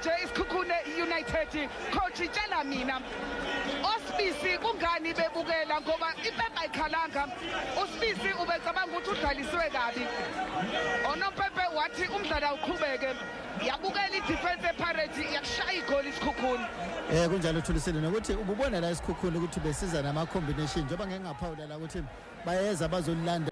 Nje iSikhukhune United, coach, tshela mina, oSibisi kungani bebukela? Ngoba impempe ayikhalanga. USibisi ubecabanga ukuthi udlalisiwe kabi. Onompempe wathi umdlalo awuqhubeke. Yabukela i-defense ePirates, yakushaya igoli iSikhukhune. Kunjalo, Thulisile, nokuthi ububona la iSikhukhune ukuthi besiza nama combination, njengoba ngeke ngaphawula la ukuthi bayeza bazolanda.